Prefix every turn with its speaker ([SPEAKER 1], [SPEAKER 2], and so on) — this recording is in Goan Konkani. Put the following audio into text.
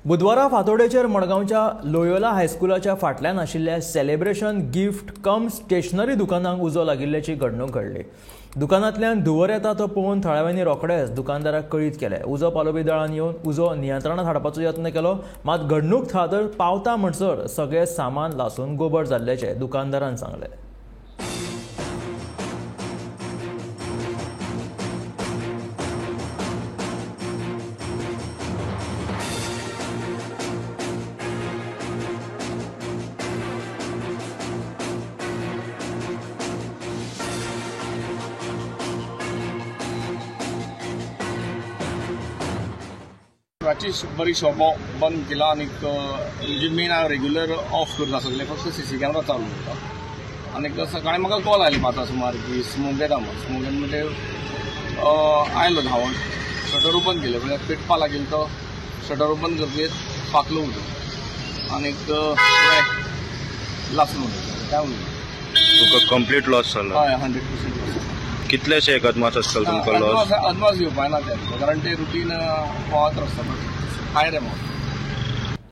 [SPEAKER 1] बुधवारा फांतोडेचेर मडगांवच्या लोयोला हायस्कुलाच्या फाटल्यान आशिल्ल्या सेलिब्रेशन गिफ्ट कम स्टेशनरी दुकानाक उजो लागिल्ल्याची घडणूक घडली. दुकानांतल्यान धुंवर येता तो पळोवन थळाव्यांनी रोखडेच दुकानदाराक कळीत केलें. उजो पालोवपी दळान येवन उजो नियंत्रणांत हाडपाचो यत्न केलो, मात घडणूक थळार पावता म्हणसर सगळें सामान लासून गोबर जाल्ल्याचें दुकानदारान सांगलें.
[SPEAKER 2] रातची बरी शॉपां बंद केला आनी म्हणजे मेन हांव रेग्युलर ऑफ करता सगळें, फक्त सीसी कॅमेरा चालू उरता. आनी सकाळीं म्हाका कॉल आयली 5 सुमार की स्मोक येता म्हूण. स्मोक येता म्हणजे आयलो धांवन, शटर ओपन केलें, म्हणजे पेटपा लागेल तो शटर ओपन करतकीर फाकलो उदक आनी लासून उडयलें. काय उरलें
[SPEAKER 3] तुका कंप्लीट लॉस जालो?
[SPEAKER 2] हय, 100% लॉस.
[SPEAKER 3] कितलेशे एक अदमास आसतलो तुमकां लॉस?
[SPEAKER 2] अदमास घेवपा ना ते, कारण ते रुटीन पावत आसता, हायर एमावंट.